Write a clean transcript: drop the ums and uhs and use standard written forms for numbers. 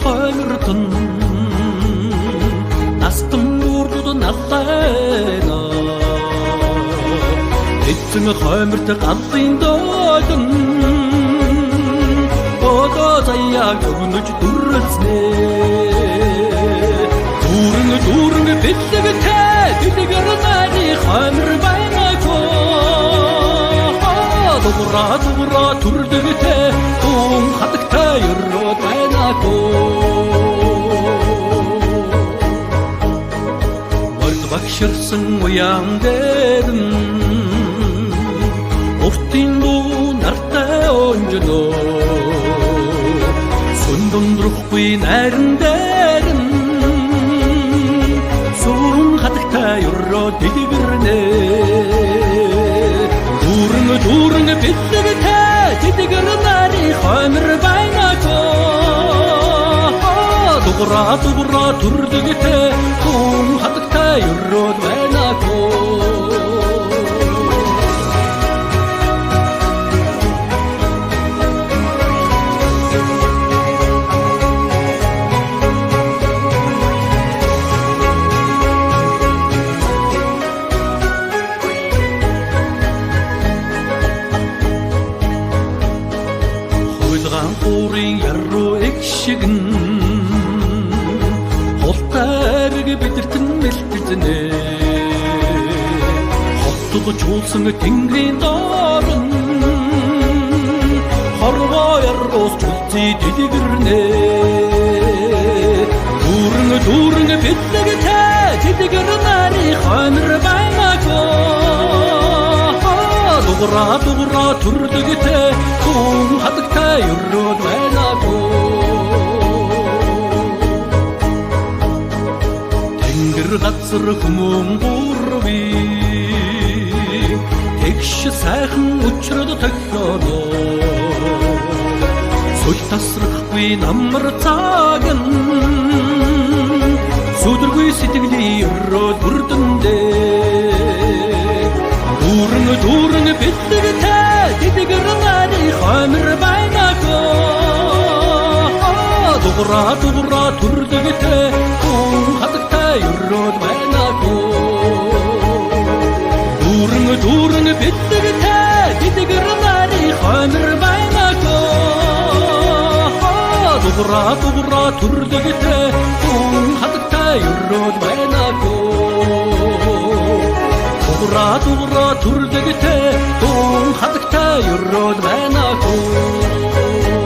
хоймортон настан бүрдүүд налайна. Эцэн хойморт ганцын доолон одоо заяаг өгнөж дүрлснэ. Дүүрэн дүүрэн бэлэгтэй дэлгэр нарийн хоймор байна коо. Дугура дугура төрлөгтэй туун хатагтай өрөө байна коо. Морд багширсан уян дээр нь уртын дуу нартай онжноо. Сүн дундрохгүй найран дээр нь сүрэн хатагтай өрөө дэлгэрнэ. Дүүрэн дүүрэн бэлэгтэй тэдгэр нарийн хоймор байна коо. Дугура дугура төрлөгтэй туун хатагтай өрөө байна коо. Хуйлгаан хуурын яруу эг шиг нь хултайрыг бидэрт нь мэлтэлнэ. Хотод чуулсан тэнгэрийн доор нь хорвоо яруус чулзий дэлгэрнэ. Дүүрэн дүүрэн бэлэгтэй тэдгэр нарийн хоймор байна коо. Дугура дугура төрлөгтэй туун хатагтай өрөө байна коо. Тэнгэр газар хүмүүн гурвын тэгш сайхан учрал тохионо. Сүл тасрахгүй намар цаг нь сүдэргүй сэтгэлийн өрөө бүрдэндээ. Дүүрэн дүүрэн бэлэгтэй тэдгэр нарийн хоймор байна коо. Дугура дугура төрлөгтэй туун хатагтай өрөө байна коо. Дүүрэн дүүрэн бэлэгтэй тэдгэр нарийн хоймор байна коо. Дугура дугура төрлөгтэй туун хатагтай өрөө байна коо. Дугура дугура төрлөгтэй туун хатагтай өрөө байна коо.